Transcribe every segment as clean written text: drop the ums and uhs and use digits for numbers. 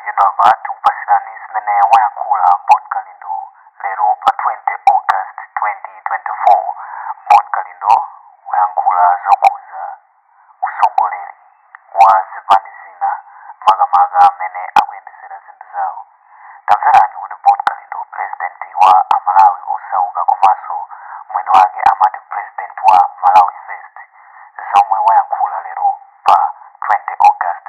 Posachedwapa tikupasirani zimene wayankhula Bon Kalindo lero pa 20 August 2024. Bon Kalindo wayankhula zokhuza usogoleri wa zipani zina, makamaka amene akuyendesera zinthu zawo. Tamverani kuti Bon Kalindo, president wa Amalawi osauka komanso mwini wake amati president wa Malawi First, zomwe wayankhula lero pa 20 August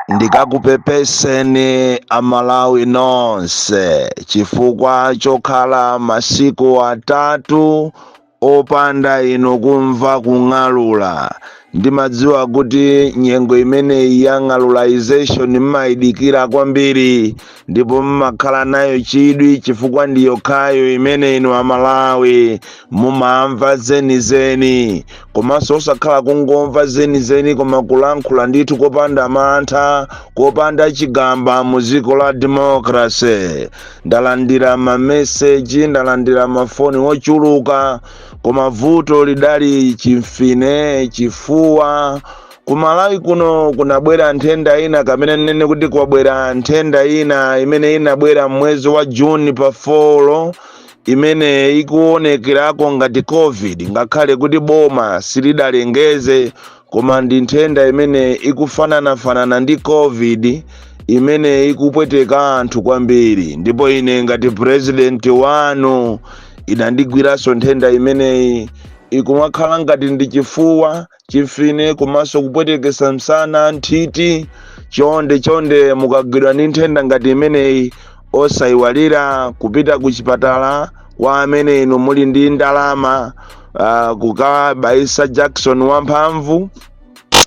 2024. Ndikakupepeseni Amalawi nonse chifukwa chokhala masiku 3 opanda inu kumva kung'alula. Ndimadziwa kuti nyengo imeneyi ya ng'alulization mmayidikira kwambiri ndipo mmakhala nayo chidwi, chifukwa ndi yokhayo imene inu Amalawi mumamva zenizeni, komanso osakhala kungomva zenizeni, koma kulankhula ndithu kopanda mantha, kopanda chigamba mu dziko la democracy. Ndalandira mameseji, ndalandira mafoni ochuluka, koma vuto lidali chimfine, chifuwa. Kumalawi kuno kunabwera nthenda ina, kamene nene kuti kwabwera nthenda ina imene inabwera mwezi wa Juni pa 4, imene ikuonekerako ngati COVID, ngakhale kuti boma silidalengeze, koma ndi nthenda imene ikufananafanana ndi COVID, imene ikupweteka anthu kwambiri. Ndipo ine ngati president wanu inandigwiranso nthenda imeneyi, ikumakhala ngati ndi chifuwa, chimfine, komanso kupwetekesa msana, nthiti. Chonde chonde, mukagwidwa ndi nthenda ngati imeneyi, osayiwalira kupita ku chipatala kwa amene inu muli ndi ndalama, kukabayisa jakisoni wamphamvu,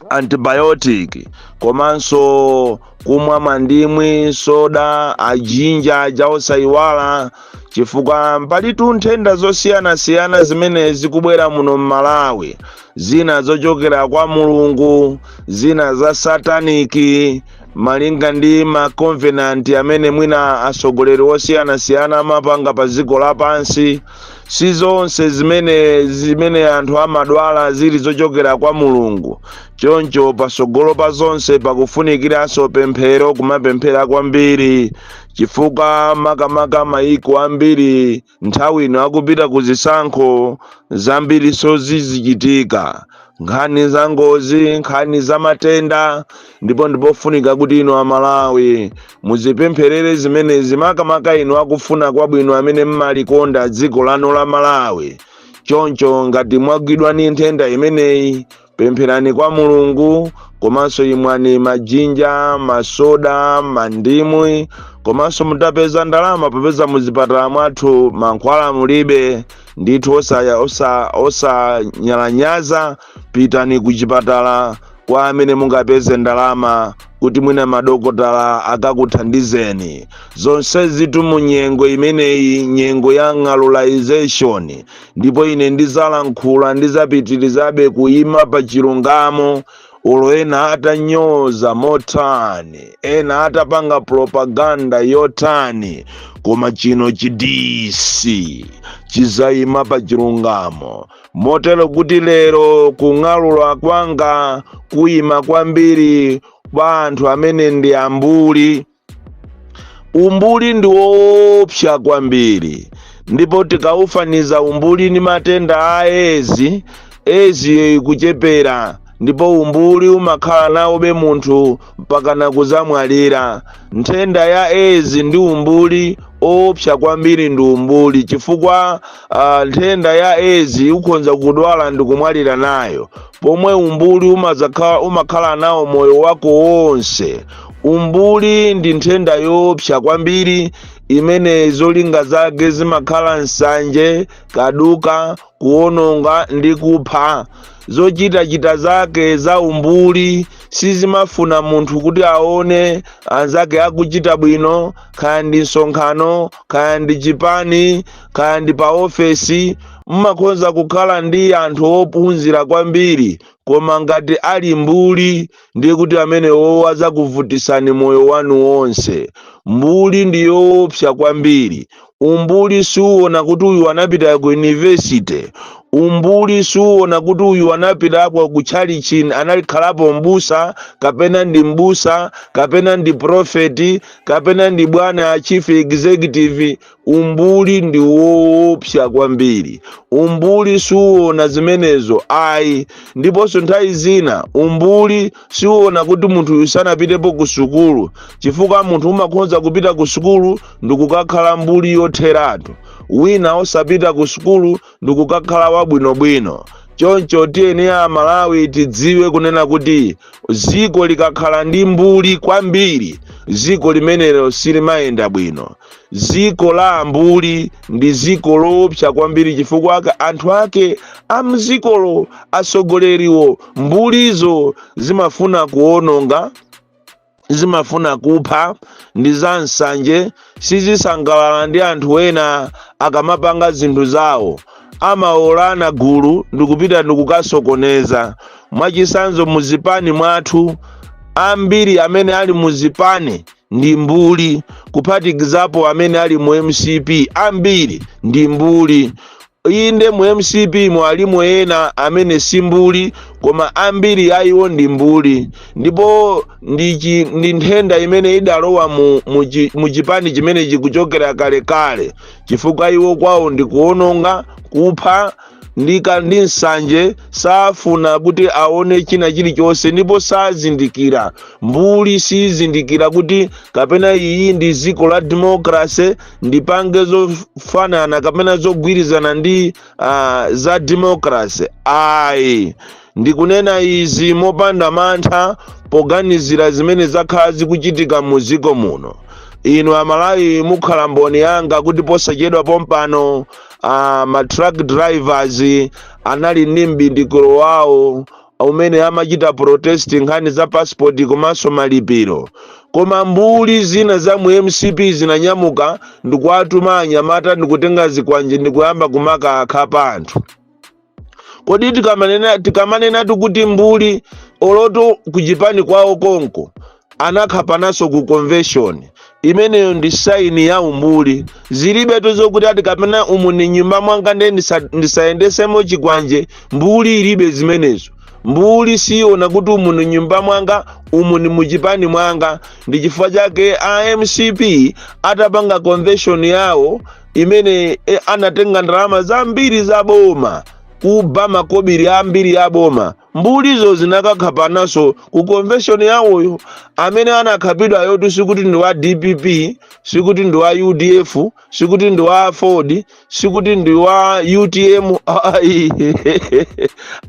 antibiotic, komanso kumwa mandimwi, soda a ginger aja osayiwala, chifukwa palitu nthenda zosiyanasiyana zimene zikubwera muno m'Malawi, zina zochokera kwa Mulungu, zina za satanic, malinga ndi ma covenant amene mwina atsogoleri osiyanasiyana amapanga pa dziko lapansi. Si zonse zimene anthu amadwala zili zochokera kwa Mulungu. Choncho pasogolo pa zonse pakufunikiranso pemphero, kumapemphera kwambiri, chifukwa makamaka mayiko ambiri nthawi ino akupita ku zisankho, zambiri sozizichitika, nkhani za ngozi, nkhani za matenda. Ndipo ndipofunika kuti inu Amalawi muzipempherere zimenezi, makamaka inu akufuna kwabwino amene mmalikonda dziko lanu la Malawi. Choncho ngati mwagwidwa ndi nthenda imeneyi, pempherani kwa Mulungu, komanso imwani ma ginger, masoda, mandimwi, komanso mutapeza ndalama, popeza muzipatala mwathu mankhwala mulibe ndithu, osanyalanyaza, pitani ku chipatala kwa amene mungapeze ndalama kuti mwina madokotala akakuthandizeni. Zonse zitu mu nyengo imeneyi, nyengo ya ng'alulization. Ndipo ine ndizalankhula, ndizapitirizabe kuyima pa chilungamo, olo ena atanyoza motani, ena atapanga propaganda yotani, koma chino chi DC chizayima pa chilungamo. Motero kuti lero kung'alula kwanga kuyima kwambiri kwa anthu amene ndi ambuli. Umbuli ndi woopsa kwambiri, ndipo tikaufaniza umbuli ndi matenda a Edzi, Edzi ikuchepera, ndipo umbuli umakhala nawobe munthu mpakana kuzamwalira. Nthenda ya Edzi ndi umbuli, oopsa kwambiri ndi umbuli, chifukwa nthenda ya Edzi ukhonza kudwala ndi kumwalira nayo, pomwe umbuli umakhala nawo moyo wako wonse. Umbuli ndi nthenda yoopsa kwambiri imene zolinga zake zimakhala nsanje, kaduka, kuwononga ndi kupha. Zochitachita zake za umbuli sizimafuna munthu kuti aone anzake akuchita bwino, kaya ndi msonkhano, kaya ndi chipani, kaya ndi pa ofesi. Mmakhonza kukhala ndi anthu ophunzira kwambiri, koma ngati ali mbuli, ndiye kuti amenewo adzakuvutisani moyo wanu wonse. Mbuli ndi yoopsa kwambiri. Umbuli siuona kuti uyu anapita ku university. Umbuli suona kuti uyu anapitapo ku tchalichi, analikhalapo mbusa, kapena ndi mbusa, kapena ndi profeti, kapena ndi bwana a chief executive. Umbuli ndi woopsa kwambiri. Umbuli suona zimenezo ayi. Ndiponso nthawi zina umbuli siuona kuti munthu uyu sanapitepo ku sukulu, chifukwa munthu umakhoza kupita ku sukulu ndikukakhala mbuli yotheratu, wina osapita ku sukulu ndikukakhala wabwinobwino. Choncho tiyeni Amalawi tidziwe kunena kuti ziko likakhala ndi mbuli kwambiri, ziko limenelo silimayenda bwino. Ziko la ambuli ndi ziko loopsa kwambiri, chifukwa anthu ake amzikolo, asogoleriwo, mbulizo zimafuna kuononga, zimafuna kupha, ndi za nsanje, sizisangalala ndi anthu ena akamapanga zinthu zawo. Amaolana gulu ndikupita ndikukasokoneza. Mwachisanzo, muzipani mwathu ambiri amene ali muzipani ndi mbuli, kuphatikizapo amene ali mu MCP, ambiri ndi mbuli. Inde, mu MCP mwalimo ena amene si mbuli, koma ambiri ayiwo ndi mbuli. Ndipo ndi nthenda imene idalowa mu chipani chimene chikuchokera kalekale, chifukwa iwo kwawo ndi kuononga, kupha ndi nsanje. Safuna kuti aone china chilichonse ndipo sazindikira. Mbuli sizindikira kuti kapena iyi ndi dziko la democracy, ndipange zofanana kapena zogwirizana ndi za democracy ayi. Ndikunena izi mopanda mantha poganizira zimene zakhala zikuchitika mu dziko muno. Inu Amalawi mukhala mboni yanga kuti posachedwa pompano ma truck drivers anali ndi mbindikiro wawo umene amachita protest nkhani za passport komanso malipiro, koma mbuli zina za mu MCP zinanyamuka ndikuwatuma anyamata ndikutenga zikwanje ndikuyamba kumaka akhapa anthu. Kodi tikamanenatu kuti mbuli, oloto kuchipani kwawo konko anakhapananso ku convention imeneyo, ndi sign ya umbuli. Zilibetu zokuti ati kapena umu ni nyumba mwanga ndiye ndisayendesemo chikwanje. Mbuli ilibe zimenezo. Mbuli siona kuti umu ni nyumba mwanga, umu ni muchipani mwanga. Ndi chifukwa chake a MCP atapanga convention yawo imene anatenga ndalama zambiri za boma, kuba makobiri ambiri ya boma, mbulizo zinakakhapananso ku convention yawoyo. Amene anakhapidwa yotu sikuti ndi wa DPP, sikuti ndi wa UDF, sikuti ndi wa Ford, sikuti ndi wa UTM ayi.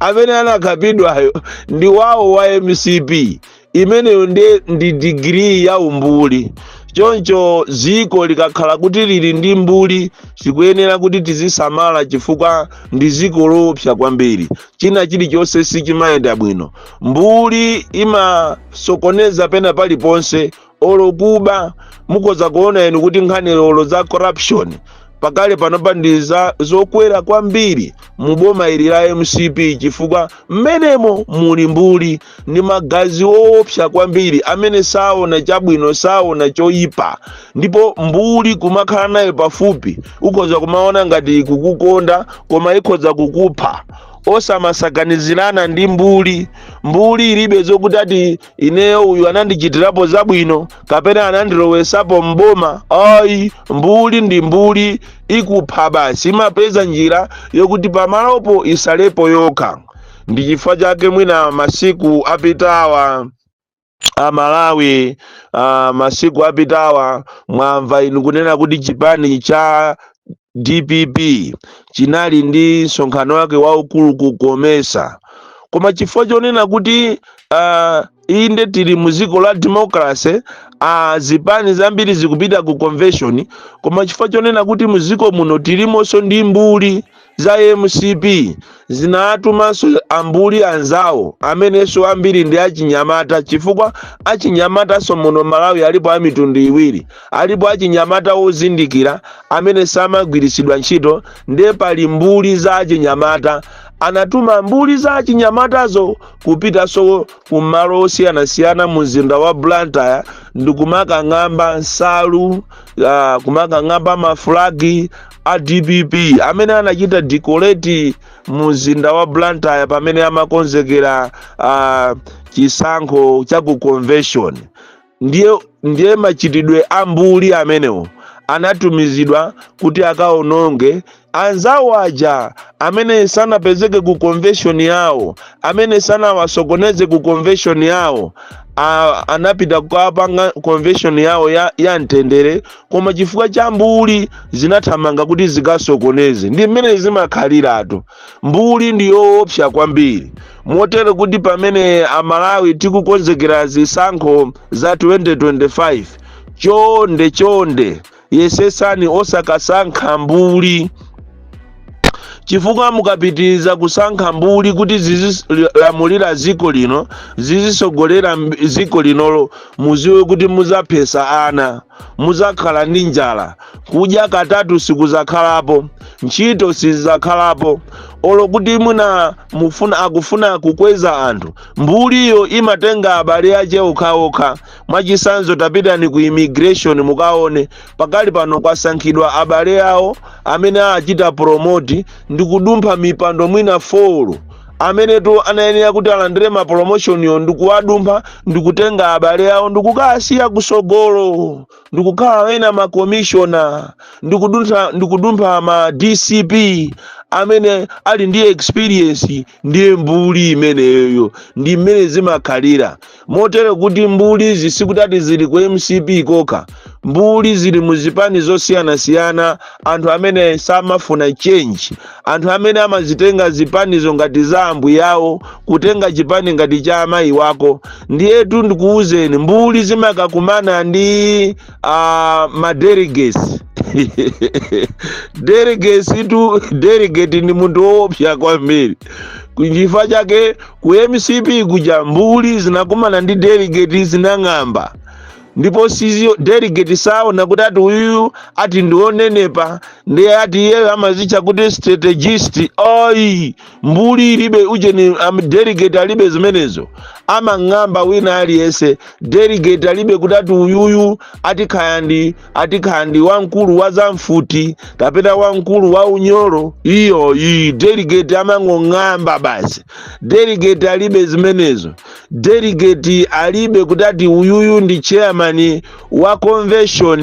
Amene anakhapidwayo ndi wawo wa MCP. Imeneyo ndi degree ya umbuli. Choncho ziko likakhala kuti lili ndi mbuli, zikuyenera kuti tizisamala, chifukwa ndi ziko loopsa kwambiri. China chilichonse sichimayenda bwino. Mbuli imasokoneza pena paliponse, olo kuba. Mukhoza kuona inu kuti nkhani olo za corruption pakale panopa ndi zokwera kwambiri mu boma ili la MCP, chifukwa mmenemo muli mbuli ndi magazi woopsa kwambiri amene saona chabwino, saona choyipa. Ndipo mbuli kumakhala nayo pafupi, ukhoza kumaona ngati ikukukonda, koma ikhoza kukupha. Osamasakanizirana ndi mbuli. Mbuli ilibe zokuti ati ineyo uyu anandichitirapo zabwino kapena anandilowesapo mboma ayi. Mbuli ndi mbuli, ikupha basi, imapeza njira yokuti pamalopo isalepo yokha. Ndi chifukwa chake mwina masiku apitawa, Amalawi, masiku apitawa mwamva inu kunena kuti chipani cha DPP chinali ndi msonkhano wake waukulu ku Comesa, koma chifukwa chonena kuti inde tili mu dziko la democracy, zipani zambiri zikupita ku convention, koma chifukwa chonena kuti mu dziko muno tilimonso ndi mbuli za MCP, zinatumanso ambuli anzawo amenenso ambiri ndi achinyamata, chifukwa achinyamatanso muno Malawi alipo a mitundu iwiri. Alipo achinyamata ozindikira amene samagwiritsidwa ntchito, ndiye pali mbuli za achinyamata. Anatuma mbuli za chinyamatazo kupitanso kumalo osiyanasiyana mu mzinda wa Blantyre ndikumakang'amba nsalu, kumakang'amba mafulagi a DPP amene anachita decorate mu mzinda wa Blantyre pamene amakonzekera chisankho cha ku convention. Ndiye machitidwe a mbuli amenewo anatumizidwa kuti akaononge anzawo aja amene sanapezeke ku convention yawo, amene sanawasokoneze ku convention yawo. Anapita kukapanga convention yawo ya mtendere, koma chifukwa cha mbuli zinathamanga kuti zikasokoneze. Ndi mmene zimakhaliratu. Mbuli ndi yoopsa kwambiri, motero kuti pamene Amalawi tikukonzekera zisankho za 2025, chonde chonde yesesani osakasankha mbuli, chifukwa mukapitiriza kusankha mbuli kuti zizilamulira dziko lino, zizisogolera dziko linolo, muziwe kuti muzaphesa ana, muzakhala ndi njala, kudya katatu sikuzakhalapo, ntchito sizizakhalapo. Olo kuti mwina mufuna akufuna kukweza anthu, mbuliyo imatenga abale ache okhaokha. Mwachisanzo, tapitani ku immigration mukaone pakali pano kwasankhidwa abale awo amene achita promote ndi kudumpha mipando mwina 4 amenetu anayenera kuti alandire ma promotion yo, ndikuwadumpha ndikutenga abale awo ndikukasiya kusogolo, ndikukhala ena ma commissioner, ndikudumpha ma DCP amene ali ndi experience. Ndiye mbuli imeneyo, ndi mmene zimakhalira. Motero kuti mbuli zisikuti zili ku MCP kokha, mbuli zili muzipani zosiyanasiyana. Anthu amene samafuna change, anthu amene amazitenga zipanizo ngati za ambuyawo, kutenga chipani ngati cha amayi wako. Ndiyetu ndikuwuzeni, mbuli zimakakumana ndi ma delegates. Delegates tu, delegate ndi munthu woopsa kwambiri. Chifukwa chake ku MCP kuja mbuli zinakumana ndi delegate, zinang'amba. Ndipo sizio delegate saona kuti ati uyuyu ati ndionenepa, ndiye ati iyeyo amazitcha kuti strategist. Ayi, mbuli ilibe ujeni, delegate alibe zimenezo, amang'amba wina aliyense. Delegate alibe kuti ati uyuyu ati khaya ndi wamkulu wa zamfuti kapena wamkulu wa unyolo. Iyo iyi delegate amang'ong'amba basi. Delegate alibe zimenezo. Delegate alibe kuti ati uyuyu ndi chairman wa convention.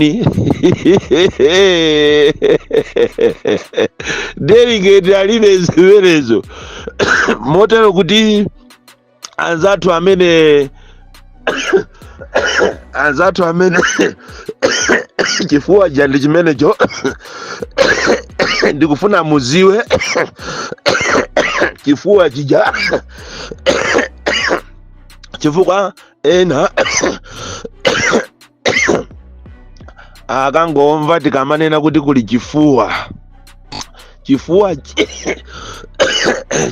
Delegate alibe zimenezo. Motero kuti anzathu amene chifuwa ja ndi chimenecho, ndikufuna muziwe chifuwa chija, chifukwa ena akangomva tikamanena kuti kuli chifuwa,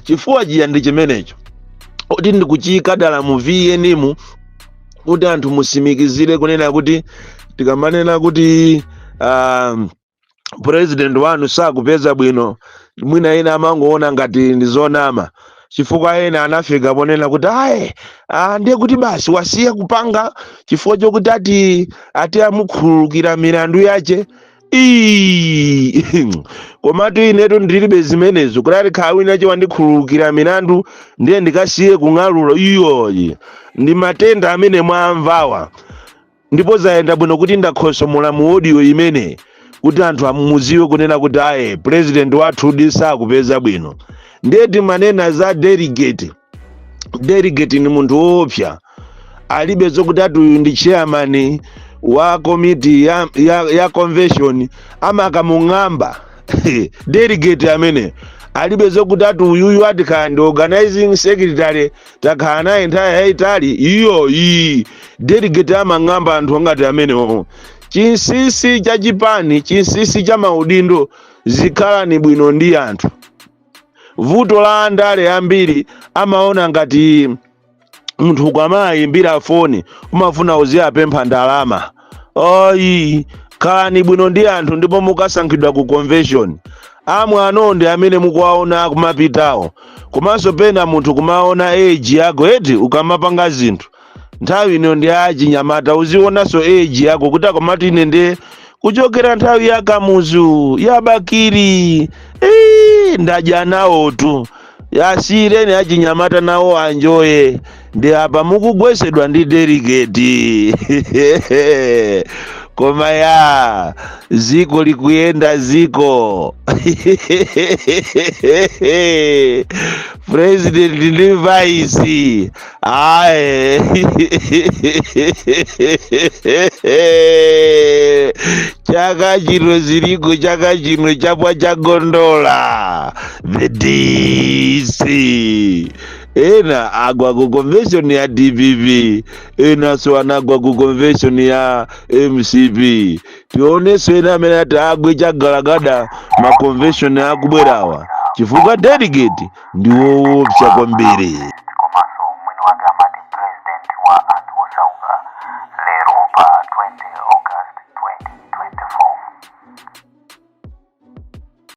chifuwa chija ndi chimenecho, kuti ndikuchiyika dala mu VN mu kuti anthu musimikizire kunena kuti tikamanena kuti president wanu sakupeza bwino, mwina ena amangoona ngati ndi zonama, chifukwa ena anafika ponena kuti ayi, ndiye kuti basi wasiya kupanga chifukwa chokuti ati amukhululukira milandu yache. Ii, komatu inetu ndilibe zimenezo kuti ati khala wina che wandikhululukira milandu ndiye ndikasiye kung'alula. Iyoyi ndi matenda amene mwamvawa, ndipo zayenda bwino kuti ndakhosomola mu audio imene kuti anthu amuziwe kunena kuti aye, president wathu di sakupeza bwino. Ndiye timanena za delegate. Delegate ni munthu woopsa, alibe zokuti ati uyu ndi chairman wa komiti ya convention, amakamung'amba delegate amene alibe zokuti ati uyuyu ati khala ndi organizing secretary, takhala naye nthawi yayitali. Iyo iyi delegate amang'amba anthu angati amenewo. Chinsinsi cha chipani, chinsinsi cha maudindo, zikhalani bwino ndi anthu. Vuto la andale ambiri, amaona ngati munthu ukamayimbira foni umafuna uziyapempha ndalama. Ayi, khalani bwino ndi anthu ndipo mukasankhidwa ku convention. Amwano ndi amene mukuwaona akumapitawo. Komanso pena munthu kumaona age yako eti ukamapanga zinthu. Nthawi ino ndi achinyamata, uzionanso age yako kuti akomati ine ndi kuchokera nthawi ya Kamuzu, ya Bakili, ndadya nawotu. Asiyireni achinyamata nawo anjoye. Ndi apa mukugwesedwa ndi delegate. Koma ya ziko likuyenda ziko, president ndi vice aye. Chaka chino ziliko, chaka chino chapwa chagondola. The DC ena agwa ku convention ya DPP, enanso anagwa ku convention ya MCP. Tionenso ena amene ati agwe chagalagada ma convention akubwerawa, chifukwa delegate ndi woopsa kwambiri. Komanso mwini wake amati president wa anthu osauka, lero pa 20 August.